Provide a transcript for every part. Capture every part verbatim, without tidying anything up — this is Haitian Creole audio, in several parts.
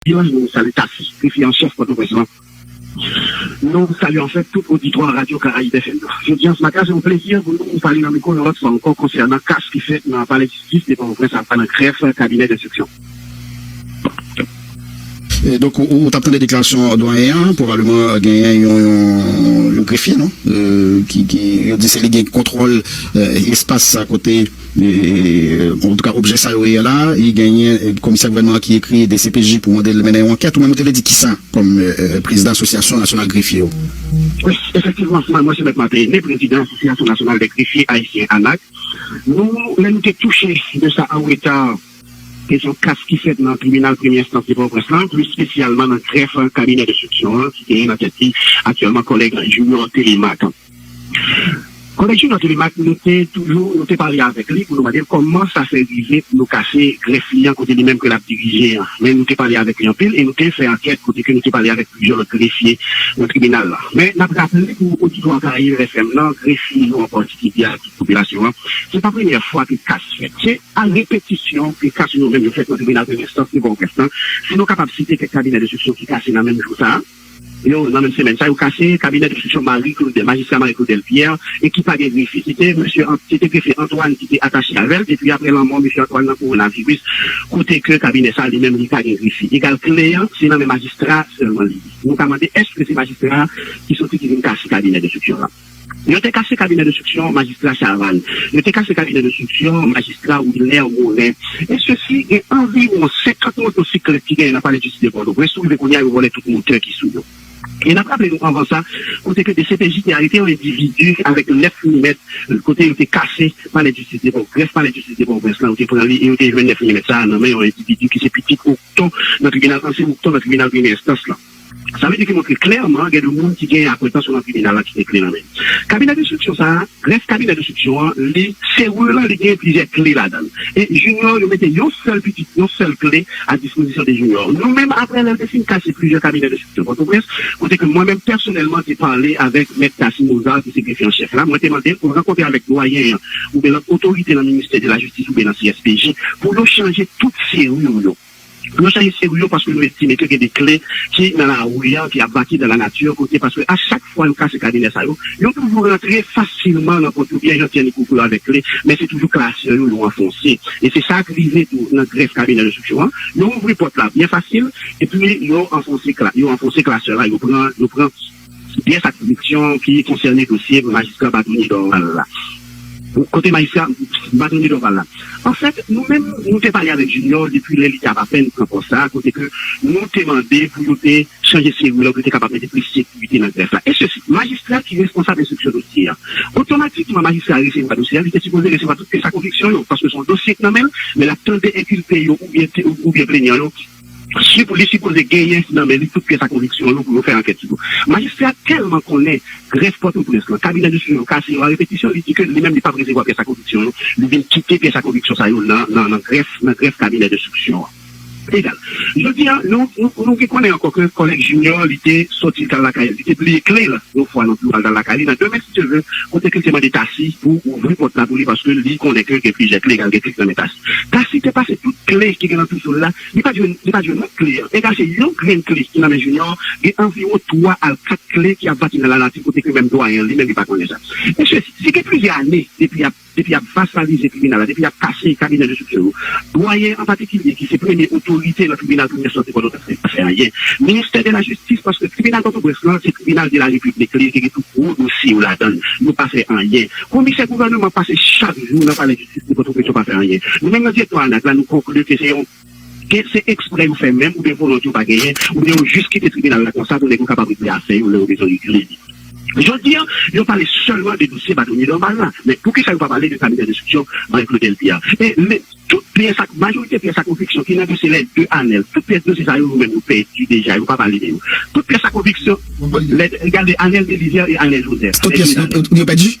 Bilan, nou salye Tassy, grefye an chèf Pòtoprens lan. Nou salye anfèt tout oditwa Radyo Karayib F M yo. Jodi an, se yon plezi pou nou pale nan mikwo yon lòt fwa ankò konsènan kas ki fèt nan Palè Jistis de Pòtoprens apa nan grèf kabinè denstriksyon. E donk, ou, ou t ap tande deklarasyon dwayen an, pwobableman genyen yon, yon, yon grefye, non? E, ki, ki, yo di se li gen kontwòl e, espas sa kote, e, antouka, objè sa yo ye la, e genyen e, komisè gouvènman an ki ekri D C P J pou mande l mennen yon ankèt, ou menm ou te vle di kisa kòm e, e, prezidan Asosyasyon Nasyonal Grefye yo? Wi, efektivman, mwen, mwen se Mèt Martin Aîné, prezidan Asosyasyon Nasyonal dè Grefye Ayisyen, ANAG. Nou, lè nou te touche de sa an reta, kesyon kas ki fèt nan tribinal premye enstans de Pòtoprens lan, plis espesyalman nan grèf kabinè denstriksyon an, ki genyen nan tèt li aktyèlman kòlèg Junior Télémaque. Kòlèg Junior Télémaque, nou te toujou, nou te pale avèk li pou nou mande l kòman sa fè rive pou yo kase grèf li an kote li menm ke l ap dirije an. Men nou te pale avèk li anpil e nou te fè ankèt kote ke nou te pale avèk plizyè lòt grefye nan tribinal la. Men n ap raple pou oditwa Karayib F M nan, grefye yo an patikilye ak tout popilasyon an, se pa premyè fwa ke kas fèt. Se a repetisyon ke kas yo menm yo fèt nan tribinal premye enstans de Pòtoprens lan. Si nou kapab site kèk kabinè denstriksyon ki kase nan menm jou sa a, yo, nan menm semèn sa, yo kase kabinè denstriksyon Marie Claudel, majistra Marie Claudel Pierre, e ki pa gen grefye. Se te mesye An-, se te grefye Antoine ki te atache avè l, epi apre lanmò mesye Antoine nan kowonaviris, kote ke kabinè sa li menm li pa gen grefye. Egal kle an, se nan men majistra sèlman li ye. Nou ka mande èske se majistra ki soti ki vin kase kabinè denstriksyon la? Yo te kase kabinè denstriksyon majistra Chavannes. Yo te kase kabinè denstriksyon majistra Wilner Morin. E sesi gen anviwon senkant motosiklèt ki genyen nan Palè Jistis de Pòtoprens, ou rive kounye a yo vòlè tout motè ki sou yo. E n ap raple nou anvan sa, kote ke D C P J te arete yon endividi avèk nèf milimèt, kote yo te kase Palè Jistis de Pòtoprens, Palè Jistis de Pòtoprens lan, yo te pran li e yo te jwenn nèf milimèt sa a nan men yon endividi ki se pitit Okto nan tribinal, ansyen Okto nan tribinal premye enstans lan. Sa vle di ki montre klèman gen de moun ki gen akwentansyon nan tribinal la ki gen kle nan men. Kabinè denstriksyon sa a, grèf kabinè denstriksyon an, li, seri lan, li gen plizyè kle ladan l. E Junior, yo mete yon sèl pitit, yon sèl kle a dispozisyon de Junior. Nou menm, apre lè l te fin kase plizyè kabinè denstriksyon Pòtoprens, kote ke mwen menm pèsonèlman te pale avèk Mèt Tassy Mozart, ki se grefye an chèf la, mwen te mande l pou l rankontre avèk dwayen an, oubyen lòt otorite nan ministè de la jistis oubyen nan C S P J, pou yo chanje tout seri yo. Pou yo chanje seri yo, paske nou estime ke gen de kle ki nan lari a, ki ap vake dans la nature, kote, paske a chak fwa yo kase kabinè sa yo, yo toujou rantre fasilman nan pòt yo, byen janti annik ouvri yo avèk kle, men se toujou klasè yo yo anfonse. E se sa k rive tou nan grèf kabinè denstriksyon an. Yo ouvri pòt la byen fasil, epi yo anfonse kla-, yo anfonse klasè la, yo pran, yo pran pyès ak konviksyon ki konsène dosye majistra Badouni Dorval la. Kote majistra Badouni Dorval la. Anfèt, nou menm, nou te pale avèk Junior depi lè li t ap apèn pran pòs sa a, kote ke nou te mande pou yo te chanje seri lan, pou yo te kapab mete plis sekirite nan grèf la. E sesi, majistra ki responsab enstriksyon dosye a. Otomatikman, majistra a resevwa dosye a, li te sipoze resevwa tout pyès a konviksyon yo, paske se yon dosye k nan men l, men l ap tande enkilpe yo oubyen te-, oubyen plenyan yo. Sipo-, li sipoze genyen nan men li tout pyès a konviksyon yo pou yo fè ankèt sou yo. Majistra a tèlman konnen grèf Pòtoprens lan, kabinè denstriksyon yo kase yo a repetisyon, li di ke li menm li p ap resevwa pyès a konviksyon yo, li vin kite pyès a konviksyon sa yo nan, nan, nan grèf, nan grèf kabinè denstriksyon an. Egal. Jodi a, nou, nou, nou gen konnen ankò ke kòlèg Junior, li te sòti, li t al lakay li, li te bliye kle l yon fwa nan biro a, l t al lakay li, nan demen, si Dye vle, kote ke l te mande Tassy pou ouvri pòt la pou li, paske li konnen ke gen plizyè kle, egal gen kle ki nan men Tassy. Tassy te pase tout kle ki gen nan toujou la, li pa t jwenn, li pa t jwenn menm kle an. Egal se yon grenn kle ki nan men Junior, gen anviwon twa al kat kle ki ap vake nan lanati kote ke menm dwayen an li menm li pa konnen sa. Mesye, si gen plizyè ane depi y ap, depi y ap vasalize tribinal la, depi y ap kase kabinè denstriksyon yo, dwayen an patikilye ki se premye otorite nan tribinal premye enstans de Pòtoprens pa fè anyen. Ministè de la jistis, paske tribinal Pòtoprens lan se tribinal de la repiblik, li ki gen tout gwo dosye yo ladan l, yo pa fè anyen. Komisè gouvènman pase chak jou nan palè jistis de Pòtoprens, yo pa fè anyen. Nou menm nan direktwa ANAG la, nou konkli ke se yon ke se eksprè yo fè menm, oubyen volonte yo pa genyen, oubyen yo jis kite tribinal la konsa pou nèg yo kapab regle afè yo lè yo bezwen regle li. Jodi a, yo pale sèlman de dosye Badouni Dorval la, men poukisa yo pa pale de kabinè denstriksyon Marie Claudel Pierre? E le, tout pyès ak, majorite pyès a konviksyon ki nan dosye lè de Anèl, tout pyès dosye sa yo, yo menm yo pèdi deja, yo pa pale de yo. Tout pyès a konviksyon, lè, gade Anèl Belizaire e Anèl Joseph. Tout pyès yo, yo pèdi?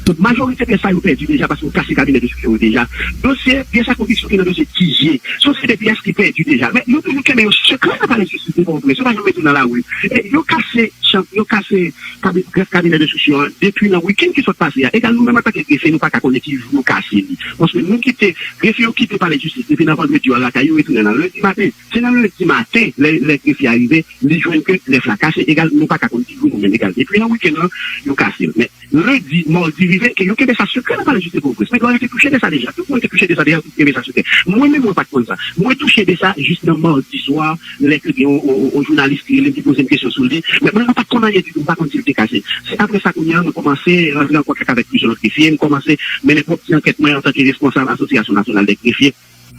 Tout majorite pyès sa yo pèdi deja paske yo kase kabinè denstriksyon yo deja. Dosye, pyès a konviksyon ki nan dosye Tigie, se yon seri de pyès ki pèdi deja. Men yo toujou kenbe yo sekrè nan palè jistis de Pòtoprens, yo pa janm mete l nan lari. E yo kase chanm, yo kase kabi-, grèf kabinè de enstriksyon an depi nan wikenn ki sot pase a. Egal, nou menm antanke grefye, nou pa ka konnen ki jou yo kase li. Paske nou kite, grefye yo kite palè jistis depi nan vandredi a lakay yo, retounen nan lendi maten. Se nan lendi maten, lè, lè grefye a rive, li jwenn ke grèf la kase. Egal, nou pa ka konn ki jou nou menm. Egal, depi nan wikenn lan, yo kase l. Men, lendi, madi rive, ke yo kenbe sa sekrè nan palè jistis Pòtoprens. Men, yo te touche de sa deja. Tout moun te touche de sa deja, yo te kenbe sa sekrè. Mwen menm, mwen pa t konn sa. Mwen touche de sa jis nan madi swa, lè ke gen yon, yon, yon, yon jounalis ki rele m, ki poze m kesyon sou li. Men mwen, mwen pa t konn anyen ditou, mwen pa konn si l te kase. Se apre sa, kounye a, mwen kòmanse rantre an kontak avèk plizyè lòt grefye, mwen kòmanse mennen pwòp ti ankèt mwen antanke responsab Asosyasyon Nasyonal dè Grefye.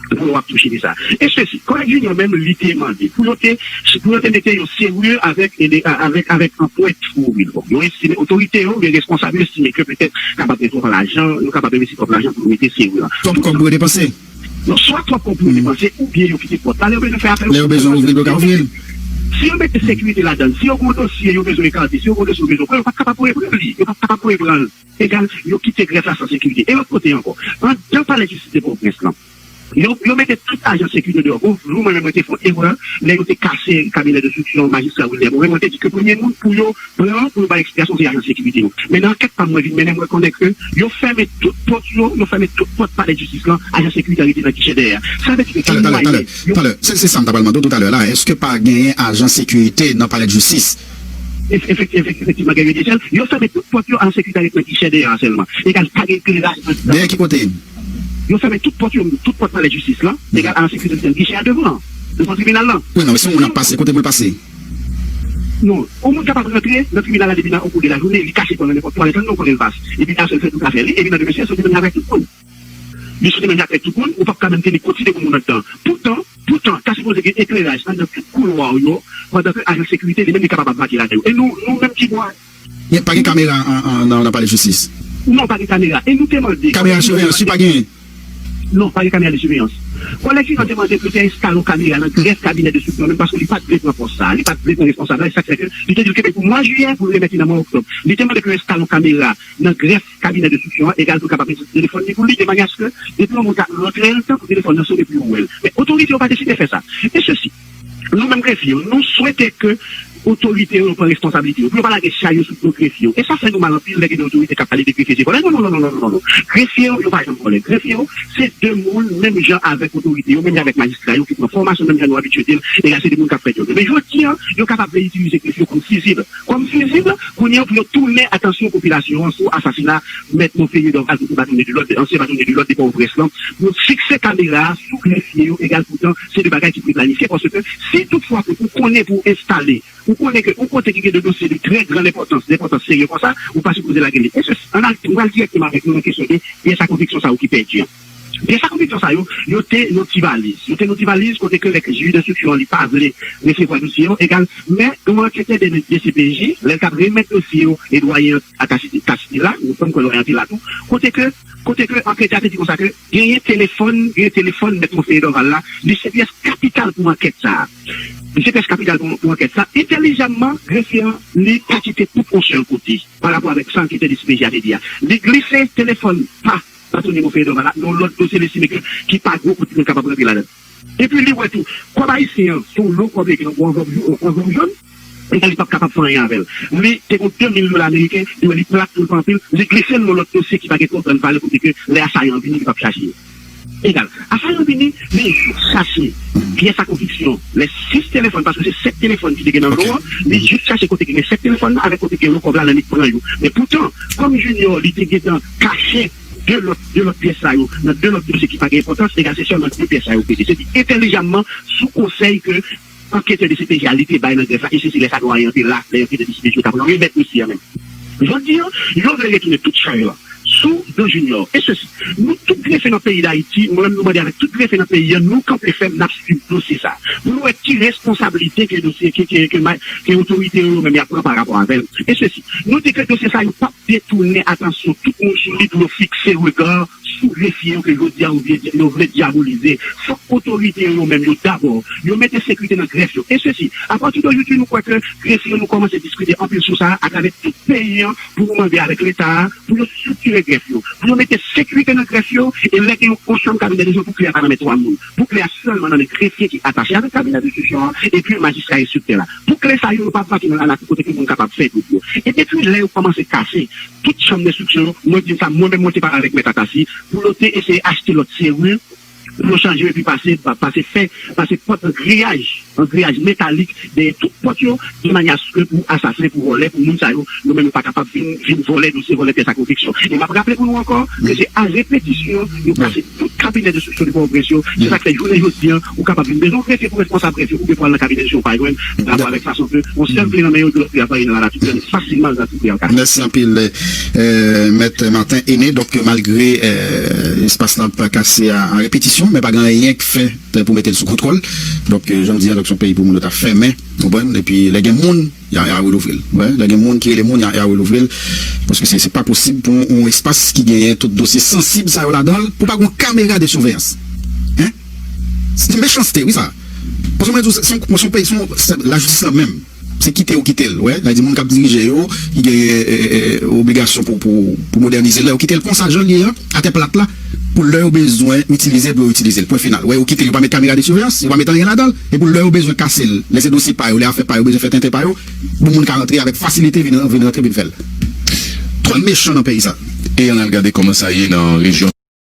Pou yo ap touche de sa. E sesi, Kòlèg Junior menm, li te mande pou yo te, pou yo te mete yon serye avèk, avèk, avèk anprent pou ouvri l. Bon, yo estime, otorite yo, oubyen responsab yo estime ke petèt kapab gen twòp lajan, yo kapab envesti twòp lajan pou yo mete serye an. Twòp kòb pou yo depanse. Non, swa twòp kòb pou yo depanse, oubyen yo kite pòt la, lè yo bezwen fè apèl. Lè yo bezwen ouvri l, yo ka ouvri l. Si yo mete sekirite ladan l, si yo gen yon dosye yo bezwen ekate, si yo gen yon dosye yo bezwen pran, yo p ap kapab reprann li, yo p ap kapab reprann l. Egal, yo kite grèf la san sekirite. E lòt kote ankò, anndan palè jistis de Pòtoprens lan, yo, yo mete tout ajan sekirite deyò. Gon jou, mwen menm, mwen te fè yon erè lè yo te kase kabinè de enstriksyon majistra Wilner Morin. Mwen te di ke premye moun pou yo pran, pou yo bay eksplikasyon, se ajan sekirite yo. Men nan ankèt pa m, mwen vin mennen, mwen konnen ke yo fèmen tout pòt yo, yo fèmen tout pòt palè jistis lan, ajan sekirite a rete nan kichè dèyè a. Sa vle di ke gen mwayen yo. Talè, talè, talè, talè. Se, se sa m ta pral mande w toutalè la. Èske pa genyen ajan sekirite nan palè jistis? Efektivman, gen yon dezèl. Yo fèmen tout pòt yo, ajan sekirite a rete nan kichè dèyè a sèlman. Egal, pa gen ekleraj anndan. Dèyè ki kote? Yo fèmen tout pòt yo, tout pòt palè jistis lan. Egal, ajan sekirite rete nan kichè a devan, devan tribinal lan. Wi, non, men si yon moun ap pase, kote pou l pase? Non, yon moun kapab rantre nan tribinal la depi nan, o kou de lajounen, li kache kò l nan nenpòt twalèt, nou konnen l pase. Epi aswè l fè tout afè li, epi nan demen siyèl, se yon moun avèk tout moun. Li sou demen avèk tout moun, ou p ap ka menm tande kantite moun anndan. Poutan, poutan, ta sipoze gen ekleraj anndan tout koulwa yo, pandan ke ajan sekirite li menm li kapab ap vake ladan yo. E nou, nou menm ki bò a? Men pa gen kamera an, an, nan, nan palè jistis? Non, pa gen kamera. E nou te mande. Kamera siveyans, wi, pa genyen? Non, pa gen kamera de siveyans. Kòlèg Junior te mande pou te enstale yon kamera nan grèf kabinè de enstriksyon menm, paske li pa t vle pran pòs sa, li pa t vle pran responsab la, e sa k fè ke li te di l kenbe pou mwa jiyè, pou l remèt li nan mwa oktòb. Li te mande pou yo enstale yon kamera nan grèf kabinè de enstriksyon an, egal pou l kapab itilize telefòn li pou li, de manyè aske depi yon moun ka rantre, l tan pou telefòn nan sone pou yo wè l. Men otorite yo pa deside fè sa. E sesi, nou menm grefye yo, nou swete ke otorite yo pran responsablite yo, pou yo pa lage chay yo sou do grefye yo. E sa fè nou mal anpil lè gen de otorite k ap pale de grefye se vòlè. Non, non, non, non, non, non, non. Grefye yo, yo pa janm vòlè. Grefye yo, se de moun, menm jan avèk otorite yo, menm jan avèk majistra yo, ki pran fòmasyon menm jan nou abitye di l, e se de moun k ap fè djòb yo. Men jodi a, yo kapab vle itilize grefye yo kòm fizib. Kòm fizib, kounye a pou yo tounen atansyon popilasyon an sou asasina Mèt Monferrier Dorval, ki te batonye de lòd, ansyen batonye de lòd de Pòtoprens lan, pou yo fikse kamera a sou grefye yo, egal poutan, se de bagay ki pre planifye, paske si tout fwa ke ou konnen pou enstale, ou konnen ke yon kote ki gen de dosye de trè gran enpòtans, de enpòtans serye konsa, ou pa sipoze lage li. E se, ann al, nou al dirèkteman avèk nou nan kesyon de pyès a konviksyon sa yo ki pèdi an. Pyès a konviksyon sa yo, yo te nan ti valiz. Yo te nan ti valiz kote ke lè jij denstriksyon an li pa vle resevwa dosye yo, egal, men yon anketè de, de D C P J, lè l t ap remèt dosye yo e dwayen an a Cassy, Cassy te la, nou konn kwè dwayen an te la tou, kote ke, kote ke anketè a te di konsa ke genyen telefòn, genyen telefòn Mèt Monferrier Dorval la, li se pyès kapital pou ankèt sa a. Li se pyès kapital pou, pou ankèt sa. Entèlijamman, grefye an, li pa kite tout yon sèl kote pa rapò avèk sa anketè D C P J a te di a. Li glise telefòn pa Batonye Monferrier Dorval la nan yon lòt dosye, li estime ke ki pa gwo kote pou l kapab rantre ladan. Epi li wè tou, kòb ayisyen an, se yon lo kòb li gen yon gwo anvlòp, yon anvlòp jòn, egal li p ap kapab fè anyen avè l. Li te gon de mil dola ameriken, li wè li plat tou, li pa anpil, li glise l nan lòt dosye ki pa gen twò grann valè kote ke lè asayan an vini, li p ap chache yo. Egal. Asayan an vini, li jis chache pyès a konviksyon, lè sis telefòn, paske se sèt telefòn ki te gen nan lo an, li jis chache kote ki gen sèt telefòn nan, avèk kote ki gen lo kòb la, nan li pran yo. Men poutan, kòm Junior, li te gentan kache de lòt, de lòt pyès sa yo, nan de lòt dosye ki pa gen enpòtans, egal se sèlman de pyès sa yo pete. Se di entèlijamman, sou konsèy ke anketè D C P J a li te bay nan grèf la, e se, se lè sa dwayen an te la, lè anketè D C P J yo t ap remèt dosye a menm. Jodi a, yo vle retounen tout chay la sou do Junior. E sesi, nou tout grefye nan peyi Dayiti, mwen menm nou mande avèk tout grefye nan peyi a, nou kanpe fèm, n ap swiv dosye sa. Pou nou wè ki responsablite ke dosye, ke, ke, ke, ke otorite yo menm y ap pran pa rapò avè l. E sesi, nou di ke dosye sa yo p ap detounen atansyon tout moun sou li pou yo fikse rega sou grefye yo ke jodi a yo vle, yo vle dyabolize. Fòk otorite yo, yo menm yo dabò, yo mete sekirite nan grèf yo. E sesi, apati de jodi nou kwè ke grefye yo, nou kòmanse diskite anpil sou sa atravè tout peyi an pou nou mande avèk Leta a pou yo estriktire grèf yo, pou yo mete sekirite nan grèf yo, e lè gen yon, yon chanm kabinè de jistisyon, bouklè a pa nan men twa moun. Bouklè a sèlman nan men grefye ki atache avèk kabinè de jistisyon an, epi majistra enstriktè la. Bouklè sa yo, yo pa vake nan lanati kote ke moun kapab fè dout yo. E depi lè yo kòmanse kase tout chanm denstriksyon yo, mwen di n sa, mwen menm mwen te pale avèk mèt Atasi, pou yo te eseye achte lòt seri, pou yo chanje epi pase, pase fè, pase pòt an griyaj, an griyaj metalik dèyè tout pòt yo, de manyè aske pou asasen, pou vòlè, pou moun sa yo, yo menm yo pa kapab vin, vin vòlè dosye, vòlè pyès a konviksyon. E m ap raple pou nou ankò ke se a repetisyon yo kase tout kabinè de enstriksyon de Pòtoprens yo. Se sa k fè jounen jodi an, ou kapab vin bezwen yon grefye pou responsab grèf yo, ou gen pou al nan kabinè de enstriksyon, ou pa jwenn, rapò avèk fason ke yon sèl kle nan men yo, de lòt kle a pa nan lanati, fasilman, lanati kle a kase. Mèsi anpil, eh, Mèt Martin Aîné. Donk, malgre eh, espas la pa kase a, a repetisyon, men pa gen anyen k fèt pou mete l sou kontwòl. Donk, eh, jan m di an, donk, se yon peyi pou moun yo ta fèmen, konprann? Epi, lè gen moun, y a, y a relouvri l. Wè, lè gen moun ki rele moun, y a, y a relouvri l. Paske se, se pa posib pou yon espas ki genyen tout dosye sansib sa yo ladan l, pou pa gen yon kamera de siveyans. Hein? Se mechanste, wi, sa. Paske mwen di w, se, se, se yon peyi, se yon, se lajistis lan menm. Se kite yo kite l, wè. Sa vle di moun k ap dirije yo, ki gen eh, eh, eh, obligasyon pou, pou, pou modènize l, yo kite l konsa jan l ye an, atè plat la, pou lè yo bezwen itilize l, pou yo itilize l. Pwen final. Wè, yo kite l, yo pa met kamera de siveyans, yo pa met anyen ladan l. E pou lè yo bezwen kase l, lè se dosye pa yo, lè afè pa yo, bezwen fè tenten pa yo, bon moun ka rantre avèk fasilite vin, vin rantre, vin fè l. Twòp mechan nan peyi sa. E ann al gade kòman sa ye nan rejyon.